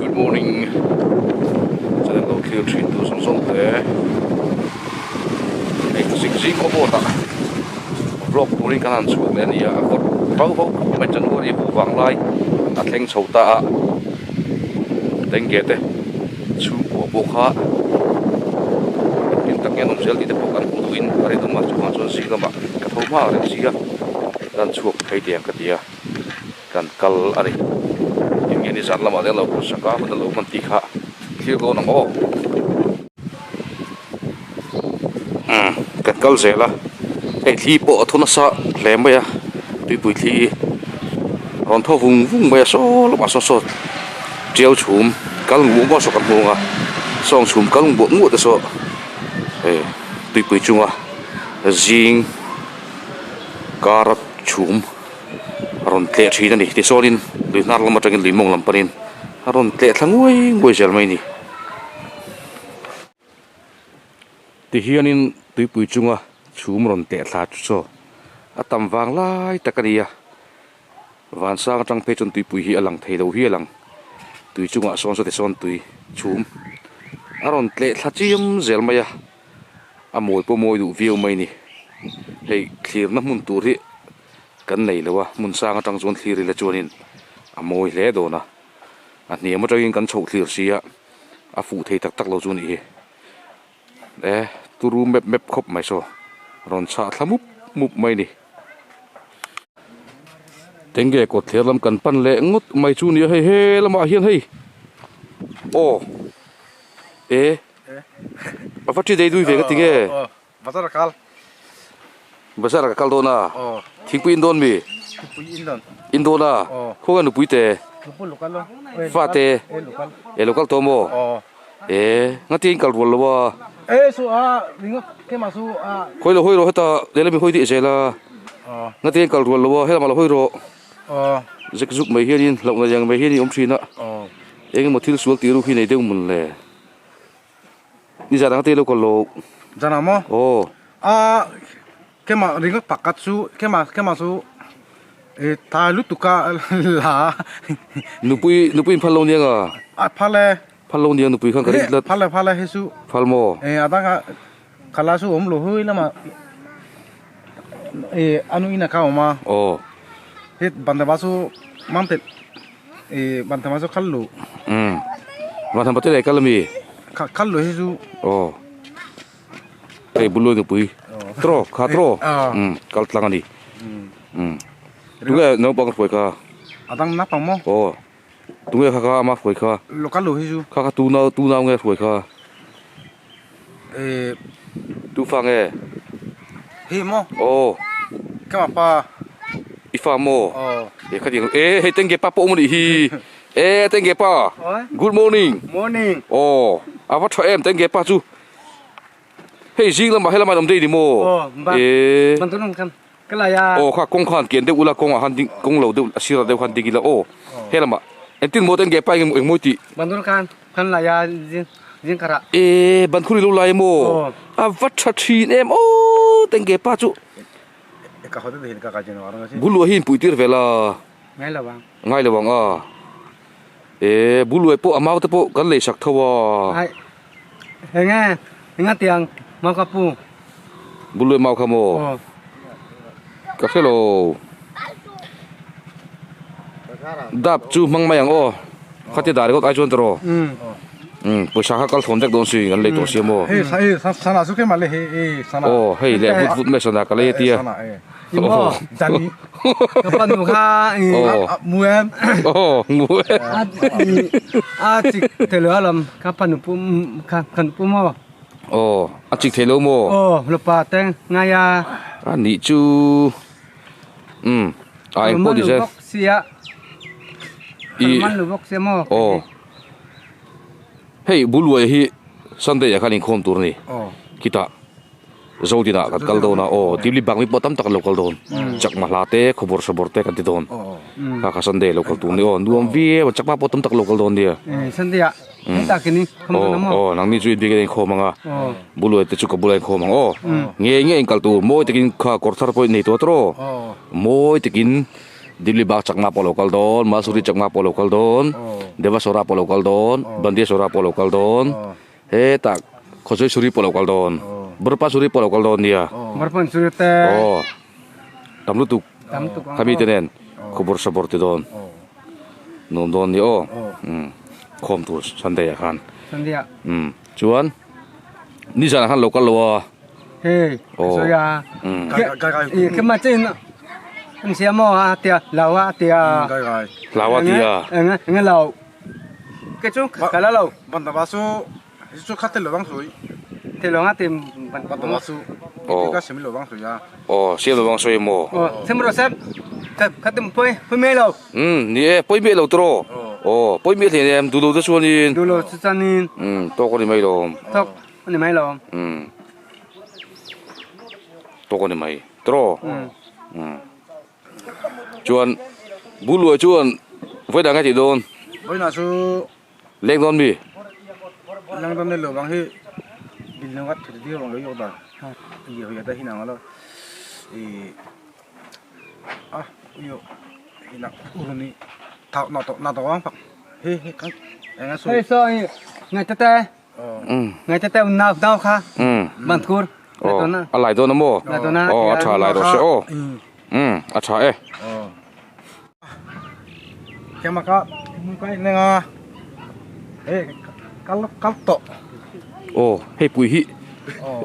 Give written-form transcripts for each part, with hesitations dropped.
Good morning channel lo thlir thin tu zawng zawng te hei zing zing khaw board ah vlog turin kan han chhuak leh a ni a a vawt vau vau khawp mai January buh vang lai a thleng chho ta a dengue te chhungkua pawh kha engtin tak nge an awm zel tih te pawh kan hmu duhin a rinawm a chuvang chuan zing lamah ka tho hma reng si a kan chhuak phei teh ang ka ti a. Kan kal a ni. Eng nge ni zan lamah te an lo khawsak a, hun a lo hman tih kha thlir dawn ang aw. Umm kan kal zel a, hei thli pawh a thaw nasa hle mai a, tuipui thli rawn thaw vung vung mai a saw lamah sawn saw tiau chhum kal nguah nguah saw kan hmu ang a, sawng chhum kal nguah nguah te saw hei tuipui chunga zing kara chhum. a rawn tleh thin a ni tichuanin lui hnar lam atangin lui mawng lam panin a rawn tleh thla nguai nguai zel mai a ni. Tihianin tuipui chunga chhum rawn tleh thla chu chaw a tam vang lai tak a ni a, vansang atang phei chuan tuipui hi a lang thei lo hial ang, tui chungah sawn saw tisawn tui chhum a rawn tleh thla chiam zel mai a. A mawi pawh mawi duh viau mai ni. Hei thlirna hmun tur hi kan nei lo a, hmun sang atang chuan thlir ila chuanin a mawi hle dawn a. A hniam atangin kan chhoh thlir si a, a fuh thei tak tak lo chu a nih hi. E turu mep mep khawp mai saw, rawn chhah thla mup mup mai ni. Tenge kawt thler lam kan pan leh ngawt mai chu nia hei he lamah hian hei aw e. A va ṭi dei dui ve ka ti nge? Bazar a kal. Bazar a kal dawn a? Thingpui in dawn mi? Thingpui in dawn. In dawn a? Khawnge nupui te? Nupui lo kal lo. Fa te? E lo kal tawh maw? E ngati in kal rual lo a? E su a ringawt keimah su a. Hawi lo hawi rawh heta lehlam in hawi dih zel a. Ngati in kal rual lo a helamah lo hawi rawh. Zek zuk mai hianin hlauhna liang mai hian i awm thin a. Engemaw thil sual tih ruk hi nei deuh mun le. Ni zan ang te lo kal lo. Zan ang maw? Aw. A kema ringawt pakhat chu kema kema chu e thai lutuk a la. Nupui nupui in phal lo nia nga. A phal e. Phal lo nia nupui khan ka ring tlat. Phal e phal e hei chu. Phal maw? E a danga khala chu awm lo hui lama e anu in a kha awm a. Aw. Het bandava chu mamte E banthama chu khal lu. Um. Banthama te le kal mi. Kha khal lu hi chu. Oh. Hei bulu nu pui. Tro kha tro. Um kal tlang ani. Um. Tunge no bang hruai kha. Adang na pang mo. Oh. Tunge kha kha ama hruai kha. Lokal lu hi chu. Kha kha tu nau tu nau nge hruai kha. E tu fa nge? Hi mo. Oh. Ka ma pa. I fa mo. Oh. E kha ding e hei tenge pa pawh ni hi. E tenge pa. Good morning. Morning. Oh. A va tha em tenge pa chu. Hei zing lama helama awm dei ni mo. Oh, ba. E. Ban tunang kam. Kalaya. Oh kha kawng khan kian deuh ula kawngah han ding kawng lo deuh a sirah deuh khan ding ila aw. Helama engtin maw tenge pa eng eng mawi tih. Ban tunang khan. Kan lai a zing zing karah. E ban khuri lo lai maw? A va tha thin em aw tenge pa chu. Buluai hi in pui tir ve la. Ngai lo ang. Ngai lo ang a. E buluai pawh a mau te pawh kan lei sak tho a. Ai enge enga tiang mau ka pu. Buluai mau kha maw? Ka hre lo. Dap chu hmang mai ang aw. Khatia dah ringawt ai chuan tawh umm pawisa kha kal thawn vek dawn si an lei tawh sia maw. Hei hei sana chu kemah le hei hei sana. Aw hei leh vut vut mai sana ka lei atia. Aw jani. Ka panu kha i. Aw mu em. Aw mu em. A chik thei lo alam ka panu pu ka kan pu maw. Aw a chik thei lo maw. Aw lupa te ngai a. A nih chu umm a eng pawh ni se. Sia. I man lu bawk sia maw. Aw. Hei Buluai hi Sunday ah khan inkhawm tur a ni. Khitah Zodinah kan kal dawn a aw Dibli bang mi pawh tam tak an lo kal dawn. Chakma hla te khawbawr sawbawr te kan ti dawn. Kha kha Sunday lo kal tur a ni aw nuam viau a chakma pawh tam tak an lo kal dawn nia. Sunday ah heta kini khawm dawn a maw. Aw nangni chu inbiak in inkhawm ang a. Buluai te chu ka bulah inkhawm ang aw. Nge nge inkal tur mawi takin kha kawr thar pawh i nei tawh tawh aw. Mawi takin. Dimli Bag Chakma pawh a lo kal dawn, Malsuri Chakma pawh a lo kal dawn, Devasora pawh a lo kal dawn, Bandiasora pawh a lo kal dawn, hetah Khawchawisuri pawh a lo kal dawn, Burpasuri pawh a lo kal dawn nia. Burpansuri te. Aw, tam lutuk khami te nen khawbawr sabawr ti dawn nuam dawn nia aw khawm tur Sunday ah khan. Sunday ah. Chuan nizan ah khan lo kal lo a. Hei sawi a khi ma chin an sia maw a tia lo a tia hlau a tia nge lo ke chu ka la lo ban ta ba chu chu kha tel lo bang sui tel lo nga tim ban ta ba chu ka sim lo bang sui a oh siam lo bang sui maw oh sim ro sem kha kha tim poi poi me lo um ni e poi me lo tro oh poi me hle em du lo te chuanin du lo chu chuanin um tawk ani mai lo tawk Ani mai lo. Umm. Tawk ani mai. Tawk. Umm. Chuan Buluai chuan vawi dang a tih dawn. Vawiinah chu leng dawn mi? Leng dawn ni lo vang hi bil ka thut diau ang lo yok dan. I hawi ata hin ang lo. I a uyo hina uruni thau na to na to ang pak. Hi hi kan enga su. Hei so ngai te te. Ngai te te nau nau kha ban thur ngai to na a lai dawn a maw lai dawn a aw a tha lai rawh se aw um a tha e kema ka mun kai nenga e kal kal to aw hei pui hi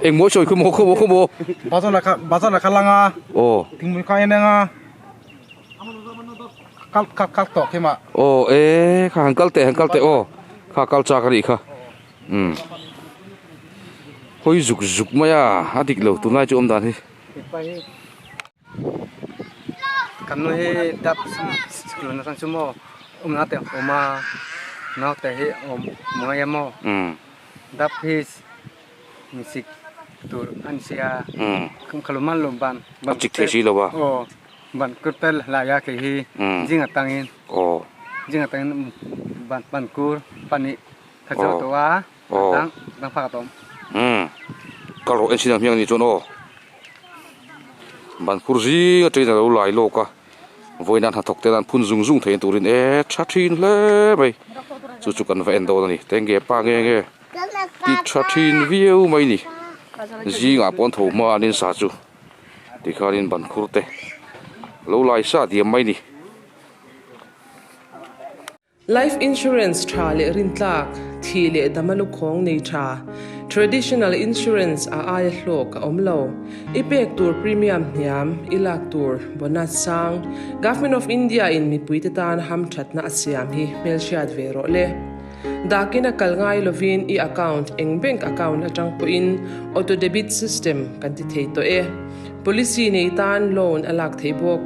eng maw sawi khaw maw khaw maw khaw maw bazar la kha bazar la kha langa aw thingpui kai nenga kal kal kal tawh khi mah. Aw e kha han kal teh han kal teh aw kha kal chak a nih kha umm hawi zuk zuk mai a a dik lo tunlai chu awm dan hi. Kan nu hi dap sikul na chu maw awm na te awm a naute hi awm ngai a maw dap hi. Misik tur an sia khalu man lo ban a chik thei si lo a aw ban kur tel lai a kei hi zing atangin aw zing atangin ban ban kur pahnih kha zo tawh a dang dang phak a tawm kal rawh en sin ang hmiang ni chuan aw ban kur zing atangin a lo lai lawk a vawiin a hnathawk te an phun zung zung thei turin e tha thin hle mai chu chu kan va en dawn a ni tenge pa nge nge. Ti tha thin viau mai ni. Zingah pawh an tho hma an insa chu tikhanin ban khur te lo lai sa diam mai ni. Life insurance tha leh rintlak, thih leh dama lukhawng nei tha, traditional insurance a aia hlawk a awm lo. I pek tur premium hniam, i lak tur bonus sang, Government of India in mipuite tan hamthatna a siam hi hmelhriat ve rawh le. Dakin a kal ngai lovin i account eng bank account atang pawhin auto debit system kan ti thei tawh e. Policy nei tan loan a lak thei bawk.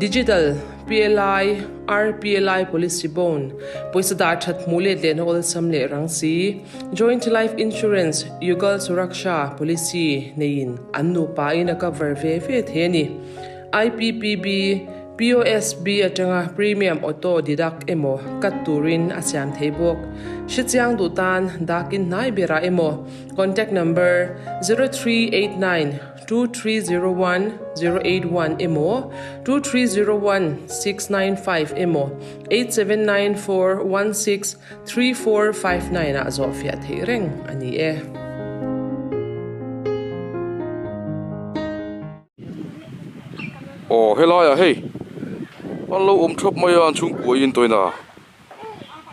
Digital, PLI, RPLI policy bond, pawisa dah that hmuh let lehna awlsam leh rang si, Joint Life Insurance, Yugal Suraksha policy neiin an nupa in a cover ve ve thei a ni. IPPB, POSB atanga premium auto deduct emaw cut turin a siam thei bawk. Hrechiang duh tan dakin hnai berah emaw contact number 0389 2301 081 emaw 2301 695 emaw 8794 16 3459 ah zawhfiah theih reng a ni e. Aw helai ah hei an lo awm thap mai a an chhungkua in tawina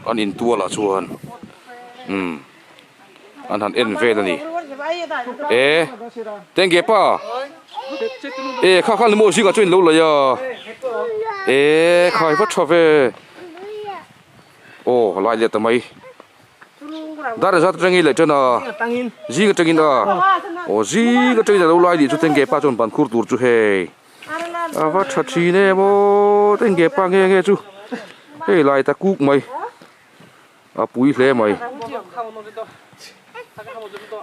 an intual ah chuan umm an han en vel a ni e tenge pa e kha khan maw zingah chuan in lo laih a e khai va tha ve aw a lai leh ta mai. Dar zat atangin leh tan a zing atangin a aw zing atangin alo lai nih chu tenge pa chuan ban khur tur chu hei a va tha thin em aw tenge pa nge nge chu hei lai ta kuk mai a pui hle mai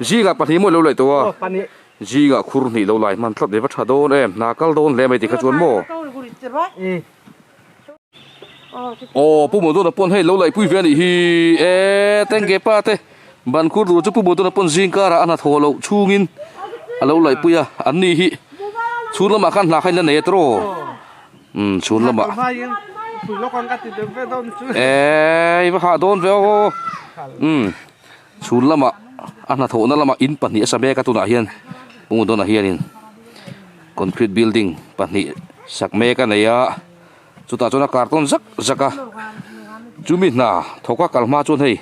zingah pahnih maw alo laih tawh a zingah khur hnih lo lai hman tlat mai va tha dawn em hna kal dawn hle mai tikha chuan maw. Aw Pu Modona pawn hei lo laihpui ve a nih hi e tenge pa te ban khur tur chu Pu Modona pawn zing karah a hnathawh loh chhungin a lo laihpui a an ni hi chhung lamah khan hna kha in la nei a tiraw. Umm chhun lamah eee i va hah dawn ve aw umm chhun lamah a hnathawhna lamah in pahnih a sa mek a tunah hian pung dawnah hianin concrete building pahnih sak mek a nei a chutah chuan a carton zak zak a chumi hna thawk a kal hma chuan hei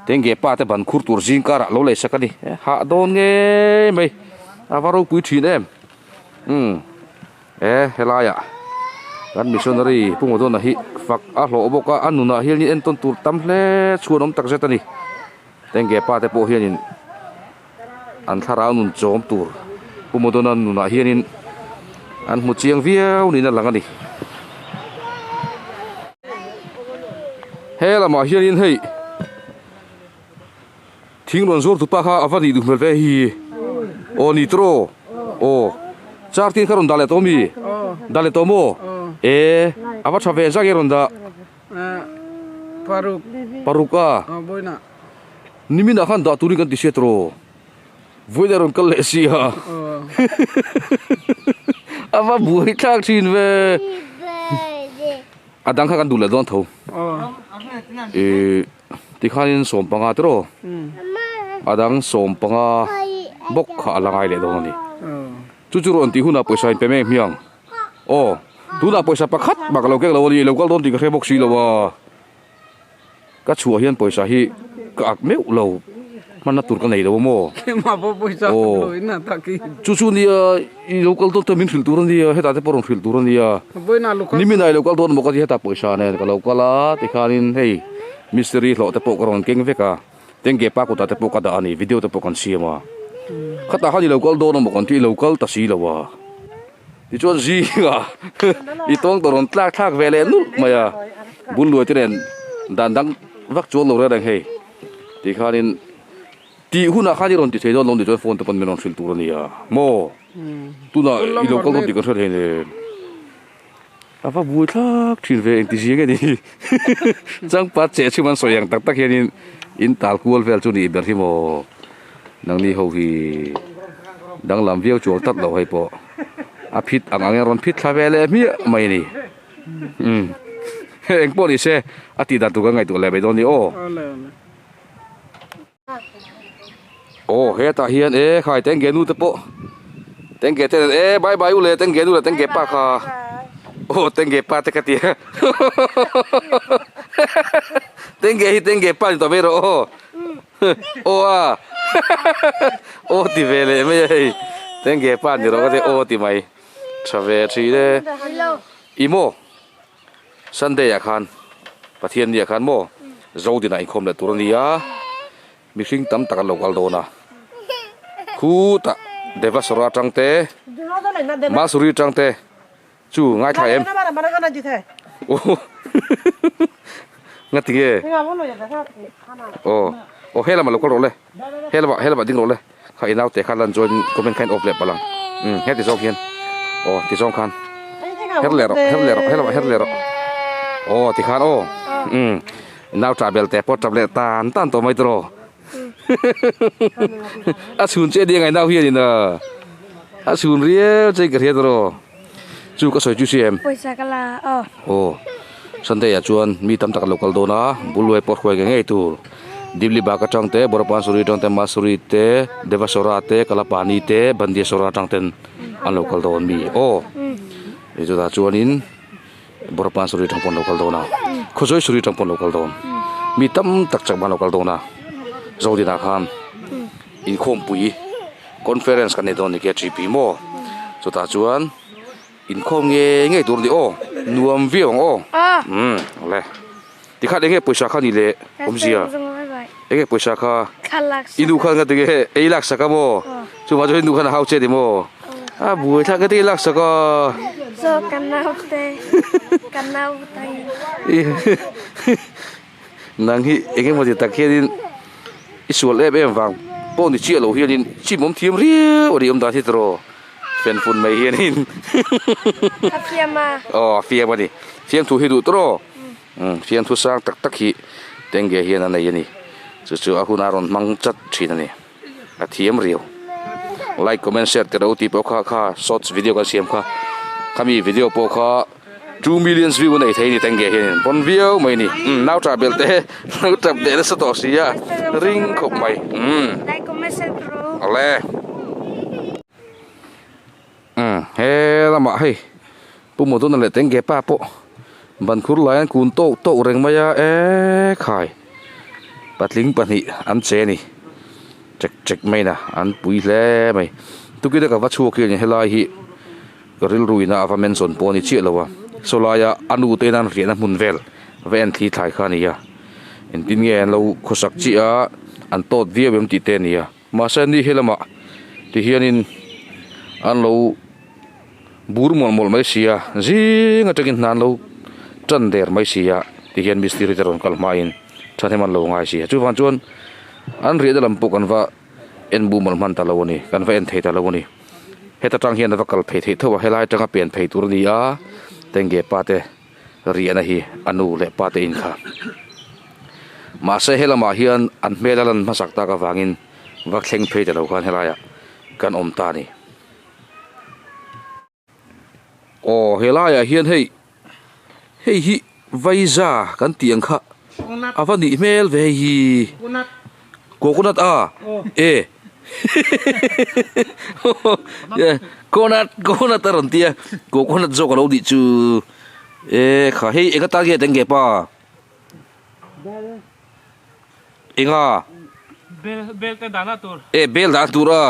tenge pa te ban khur tur zing karah lo lei sak a ni hah dawn ngei mai a va ropui thin em umm. E helaiah kan missionary Pu Madonna hi fak a hlawh bawk a, a nunah hianin entawn tur tam hle chhuan awm tak zet a ni. Tenge pa te pawh hianin an thlarau nun chawm tur Pu Madonna nunah hianin an hmu chiang viau niin a lang a ni. He lamah hianin hei Thing rawn zuar tupa kha a va nih duh hmel ve hi. Aw ni tawh aw. Char tin kha rawn dah leh tawh mi? Dah leh tawh maw? E a va tha ve zak e rawn dah. Paruk. Paruk a. Niminah khan dah turin kan ti hriat rawh. Vawiin a rawn kal leh si a. A va buai thlak thin ve. A dang kha kan duh leh dawn tho. Ih. Tikhanin sawmpanga te rawh a dang sawmpanga bawk kha a la ngai leh dawn a ni. Chu chu rawn tih hunah pawisa in pe mek hmiang. Aw tunah pawisa pakhat mah ka lo kek lo a ni, lo kal dawn tih ka hre bawk si lo a. Ka chhuah hian pawisa hi ka ak meuh lo hmanna tur ka nei lo a maw? Aw chu chu nia i lo kal dawn te min hrilh tur a nia hetah te pawh rawn hrilh tur a nia. Nimin ah i lo kal dawn maw ka ti hetah pawisa nen ka lo kal a tikhanin hei mistiri hlawh te pawh ka rawn keng vek a tengge pa kutah te pawh ka dah a ni video te pawh kan siam a khatah khan i lo kal dawn a maw kan ti i lo kal ta si lo a tichuan zingah i tawng tawh rawn tlak thlak ve leh nulh mai a bul luai te nen dan dang vak chuan lo reng reng hei tikhanin Tih hunah khan i rawn ti thei dawn lo ni chuan phone te pawn min rawn hrilh tur a nia maw? Tunah i lo kal dawn tih kan hre thei nen. A va buai thlak thin ve engti zia nge ni changpat cheh chhum an sawi ang tak tak hianin in tal kual vel chu nih ber hi maw? Nangni ho hi danglam viau chuang tlat lo hei pawh a phit ang angin a rawn phit thla ve leh hmiah mai a ni. Umm engpawh ni se a tih dan tur kan ngaihtuah leh mai dawn a ni aw. Aw hetah hian e khai tengge nu te pawh tengge te nen e bye bye u le tengge nu leh tengge pa kha aw tengge pa te ka ti a tengge hi tengge pa ni tawh mai rawh aw aw a aw ti ve leh mai a hei tengge pa ni rawh ka ti aw ti mai tha ve thin e i maw. Sunday ah khan Pathian ni ah khan maw Zodin ah inkhawm leh tur a ni a, mihring tam tak an lo kal dawn a, khutah Devasora atang te, Masuri atang te chu ngaithla em? Ngati nge? Aw aw helamah lo kal rawh le, helamah helamah ding rawh le. Kha i naute kha lan chuan comment kha in off leh palh ang umm heti zawng hian aw ti zawng khan her leh rawh her leh rawh helawh her leh rawh aw ti khan aw umm i nau tah bel te pawh tap leh tan tan tawh mai tawh a chhun che nia ngai nau hian in a chhun riau che in ka hria tawh chu ka sawi chu si em pawisa ka la aw aw Sunday ah chuan mi tam tak an lo kal dawn a Bulluai pawh hruai ngei ngei tur Dibli bak atang te Borapansuri atang te Masuri te Devasora te Kalapani te Bandiasora atang ten an lo kal dawn mi aw chutah chuanin Borapansuri atang pawh an lo kal dawn a Khawzawisuri atang pawh an lo kal dawn mi tam tak chak an lo kal dawn a Zodinah khan inkhawmpui conference kan nei dawn a ni KTP maw chutah chuan inkhawm ngei ngei tur a ni aw nuam viau ang aw umm awle tikhan enge pawisa kha ni leh awmzia enge pawisa kha i nu khan nga tinge ei lak sak a maw chuvang chuan i nu khan a hau che a ni maw a buai thlak nga tinge lak sak a Nang hi eng emaw ti tak hianin i sual em em vang pawh ni chiah lo hianin chim awm thiam riau a ni awm dan hi tawh fen fun mai hianin A fiam a. Aw a fiam a ni fiamthu hi duh tawh umm fiamthu sang tak tak hi tenge hian a nei a ni chu chu a huna rawn hmang chat thin a ni a thiam riau like comment share te ro tih pawh kha kha shorts video kan siam kha khami video pawh kha. 2 millions view a nei thei a ni tengge hianin pawn viau mai a ni umm nau tah belh te nau tap leh nasa tawh si a ring khawp mai umm awle umm he lamah hei Pu Modona leh tengge pa pawh ban khur lai an kun tawk tawk reng mai a ekhai patling pahnih an che a ni chek chek mai na an pui hle mai tukina ka va chhuak hian helai hi Ka rilru ina a va mention pawh a ni chiah lo a, saw laia a nu te nan riahna hmun vel va en thli thlai kha a ni a, engtin nge an lo khawsak chiah a, an tawt viau em tih te a ni a, mahse ni he lamah ti hianin an lo bur mawlh mawlh mai si a, zing atangin hna an lo tan der mai si a, ti hian mistiri te rawn kal hmain thahnem an lo ngai si a, chuvang chuan an riahna lam pawh kan va en bu mawlh hman ta lo a ni, kan va en thei ta lo a ni. Heta tang hian a va kal phei theih tho a, helai atanga pian phei tur a ni a, tengge pa te riahna hi a nu leh pa te in kha. Mahse he lamah hian an hmel a lan hmasak tak avangin va thleng phei ta lo khan helaiah kan awm ta a ni. Aw helaiah hian hei hei hi vaiza kan tih ang kha a va nih hmel ve hei hi coconut a e coconut coconut a rawn tia coconut zawk a lo nih chu e kha hei eng atan nge teng nge pa. Enga? Bel bel te dahna tur. E bel dahna tur a.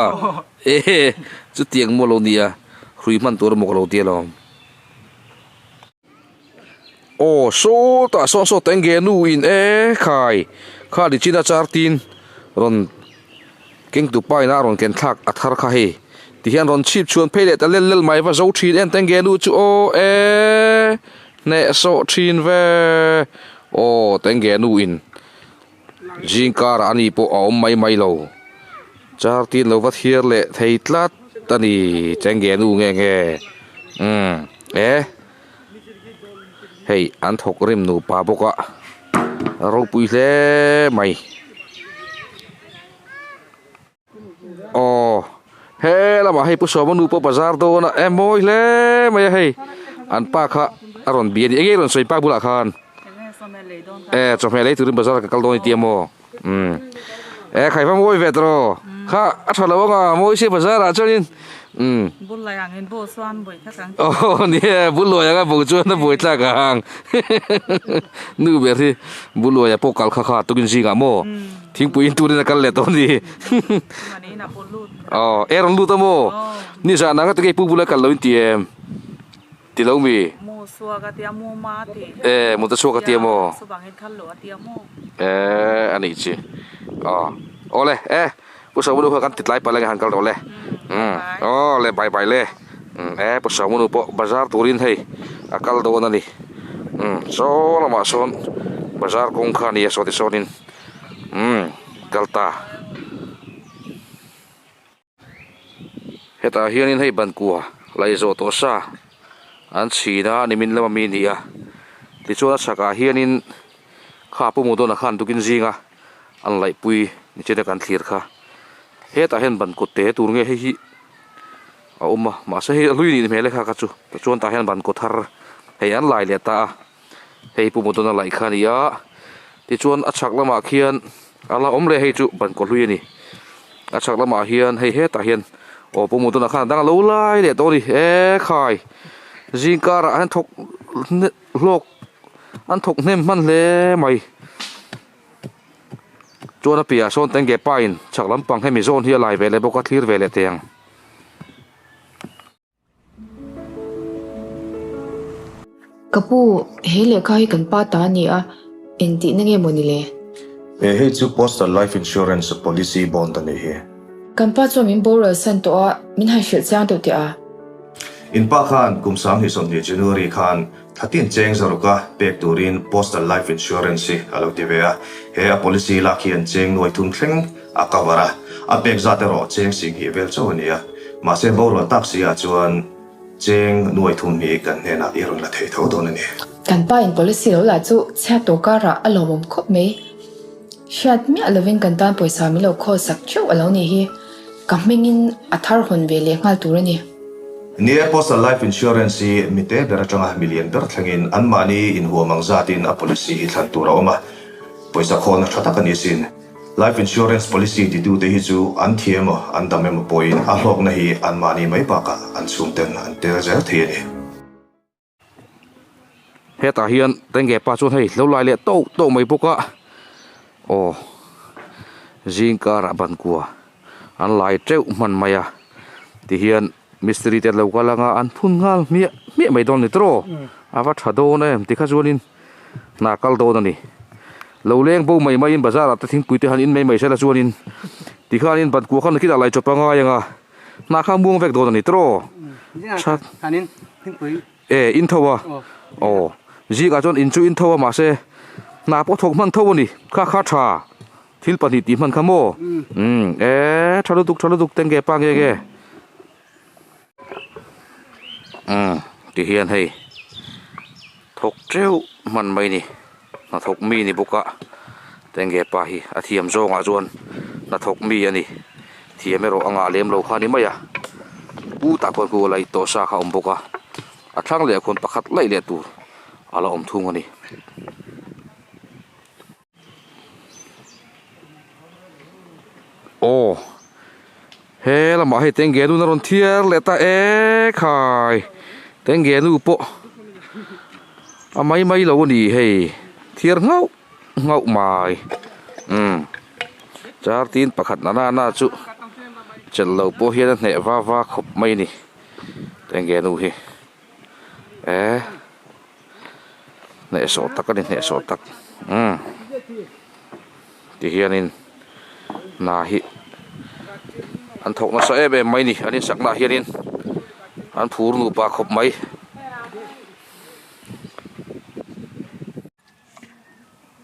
E chutiang maw lo nia hrui hman tur emaw ka lo ti alawm. Aw sawtah sawn saw teng nge nu in e khai kha ni china char tin rawn keng tu pa ina rawn ken thlak a thar kha hei ti hian rawn chhip chhuan phei leh ta lel lel mai va zo thin em teng nge nu chu aw e hneh sawh thin ve aw teng nge nu in. Zing karah ani pawh a awm mai mai lo. Char tin lo va thiar leh thei tlat a ni chenge nu nge nge umm e hei an thawk rim nupa bawk a ropui hle mai. Aw he lamah hei Pu Sawma nu pawh bazar dawn a e mawi hle mai a hei an pa kha a rawn bia a ni eng nge i rawn sawi pa bulah khan e chawhmeh lei turin bazar ka kal dawn i tia maw umm e khai va mawi ve tawh kha a tha lo anga mawi sia bazar ah chuanin umm aw ni e bul luai anga bo chuan a buai tlak ang nu ber hi bul luai ah pawh kal kha kha tukin zingah maw. Thingpui in turin a kal leh tawh a ni. Aw, e rawn lut a maw? Ni zah nanga te kei pu bula kal lo in ti em? Ti lo mi? E, mu ta chhuak a tia maw? E, a nih chi. Aw, awle, e, Pu Sawmunu kha kan ti tlai palh ange han kal rawh le. Umm, aw le bye bye le. Umm, e, Pu Sawmunu pawh bazar turin hei a kal dawn a ni. Umm, saw lamah sawn bazar kawng kha a ni a saw ti sawnin. Umm kal ta. Hetah hianin hei bankua laih zawh tawh sa an chhin a nimin lama mi a ni a tichuan a chhakah hianin kha pu Mudona khan tukin zinga an laihpui nichina kan thlir kha hetah hian ban kawt te tur nge hei hi a awm a mahse hei a hlui nih hmel e kha kha chu tichuan tah hian ban kaw thar hei an lai leh ta a. Hei Pu Mutuna laih kha a ni a, tichuan a chhak lamah khian a la awm leh hei chu bankaw hlui a ni. A chhak lamah hian hei hetah hian aw Pu Mutuna khan a dang a lo lai leh tawh a ni e khai zing karah hian thawk hlawk an thawk hnem hman hle mai. Chuan a piahah sawn tengge pa in chhak lampang hemi zawn hi a lai ve leh bawk a thlir ve leh teh ang. Ka pu, he lehkha hi kan pa ta a ni a, engtihna nge maw ni le? He hei chu Postal Life Insurance Policy Bond a nih hi. Kan pa chuan min boral san tawh a, min han hrilh chiang deuh teh a. In pa khan kum 2020 January khan thlatin cheng zaruka pek turin Postal Life Insurance hi a lo ti ve a. He a policy lak hian cheng nuai thum thleng a cover a, a pek zat erawh cheng singhnih vel chauh a ni a. Mahse borual tak si ah chuan cheng nuai thum hi kan hnenah i rawn la thei tho dawn a ni. Kan pa in policy lo lah chu chhiat tawh karah a lawmawm khawp mai. Hriat miah lovin kan tan pawisa min lo khawl sak theuh a lo nih hi. Ka hmingin a thar hawn ve leh nghal tur a ni. Ni e, Postal Life Insurance hi mi te ber atanga mi lian ber thlengin anmahni inhuam ang zatin a policy hi thlan tur a awm a, pawisa khawlna tha tak a ni sin. Life Insurance policy titute hi chu an thi emaw an dam emaw pawhin a hlawkna hi anmahni mai bakah an chhungten an tel zel thei a ni. Hetah hian tenge pa chuan hei lo lai leh tawk tawk mai bawk a aw zing karah ban kua an lai teuh hman mai a tihian mistiri te lo kal anga an phun nghal hmiah hmiah mai dawn a ni tawh a va tha dawn em tikha chuanin hna kal dawn a ni lo leng bo mai maiin bazar ah te thingpui te han in mai mai sela chuanin tikhanin ban kua khan nakinah lai chawp a ngai ang a. Hna kha muang vek dawn a ni tawh tha e in tho a aw zikah chuan in chu in tho a mahse hna pawh thawk hman tho a ni kha kha tha thil pahnih tih hman kha maw umm e tha lutuk tha lutuk tenge pa nge nge umm ti hian hei thawk teuh hman mai ni hnathawk mi ni bawk a tenge pa hi a thiam zawngah chuan hnathawk mi a ni thiam erawh a ngah lem lo kha a ni mai a pu tah khuan khu a la tawh sa kha a awm bawk a a thlang leh khuan pakhat laih leh tur a la awm thung a ni. Aw he lamah hei tenge nu na rawn thiar leh ta e khai tenge nu pawh a mai mai lo a ni hei thiar nghauh nghauh mai umm char tin pakhat na na chu chelh loh pawh hian a hneh va va khawp mai a ni tenge nu hi e. Hnehsawh tak a ni hnehsawh tak umm ti hianin hna hi an thawk nasa em em mai a ni an insakna ah hianin an phur nupa khawp mai.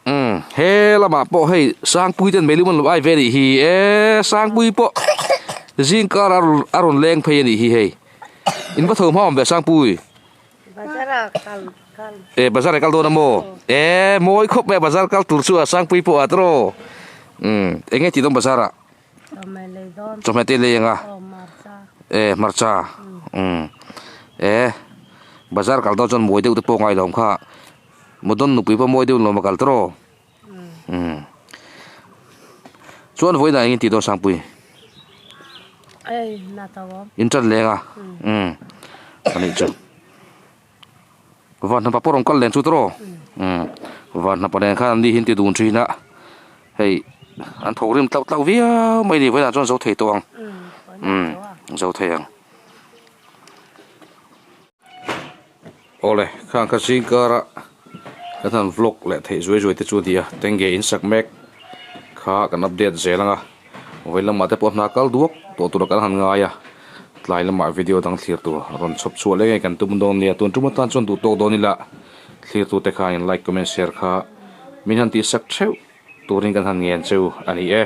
Umm he lamah pawh hei Sangpui ten meilim an lo ai ve a nih hi e Sangpui pawh zing kar a rawn leng phei a nih hi hei in va tho hma awm ve Sangpui. E bazar ah kal dawn a maw? E mawi khawp mai a bazar kal tur chu a Sangpui pawh a tawrh umm eng nge tih dawn bazar ah? Chawhmeh te lei ang a e hmarcha umm e bazar kal dawn chuan mawi deuh te pawh a ngailo ang kha Modon nupui pawh mawi deuh lawm a kal tawrh umm chuan vawiinah eng nge tih dawn Sangpui? In tan leng a umm anih chu van hnapa pawh rawn kal len chu tawrh umm van hnapa nen khan an ni hi an ti dun thin a hei an thawk rim tlauh tlauh viau mai a ni vawiinah chuan zo thei tawh ang umm zo thei ang. Awle khang kha zing kara kan han vlog leh theih zuai zuai te chu a ni a tenge in sak mek kha kan update zel ang a vawi lamah te pawh hna kal duak tawh tura kan han ngai a tlai lamah video dang thlir tur rawn chhawp chhuah leh ngei kan tum dawn nia tun tum atan chuan duh tawk dawn ila thlir tute khan in like comment share kha min han tih sak theuh turin kan han ngen cheu a ni e.